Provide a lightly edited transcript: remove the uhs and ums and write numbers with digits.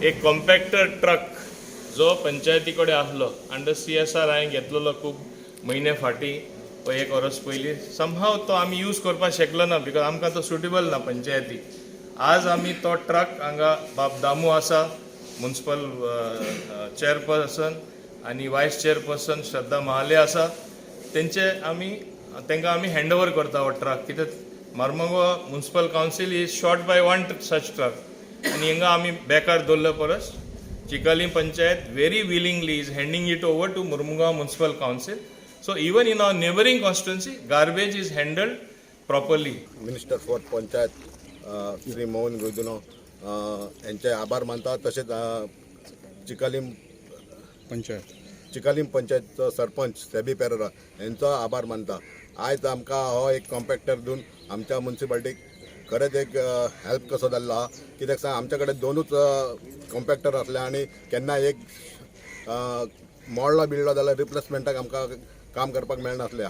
एक compactor truck जो पंचायती कडेन आसलो अंडर सीएसआर हांवें घेतलेलो खूब म्हयने फाटीं वा एक वर्स पयलीं. समहाव तो आमी यूज करपाक शकलो ना because आमकां तो सुटेबल ना पंचायतीक. आज आमी तो ट्रक हांगा बाब दामू आसा, मुन्सिपल चेअरपर्सन आनी वायस चेअरपर्सन श्रद्धा महाले आसा, तेंचे आमी तांकां आमी हँड ओवर करता हो ट्रक, कित्याक Mormugao Municipal Council is short by one such truck आनी हिंगा आमी बेकार दवरले परस Chicalim panchayat very willingly is handing it over to Mormugao Municipal Council. So even in our neighbouring constituency, garbage is handled properly. Minister for panchayat Shri Mohan Godinho यांचे आभार मानता. तशेंच चिकालीम पंचायत चिकालीम पंचायतचो सरपंच सेबी पेरेरा यांचो आभार मानता. आयज आमकां हो एक कॉम्पॅक्टर दिवन आमच्या मुन्सिपाल्टीक खरेंच एक हेल्प कसो जाल्लो आहा. कित्याक सांग, आमच्या कडेन दोनूच कॉम्पॅक्टर आसले आनी केन्ना एक मोडलो बिडलो जाल्यार रिप्लेसमेंटाक आमकां काम करपाक मेळनासलें.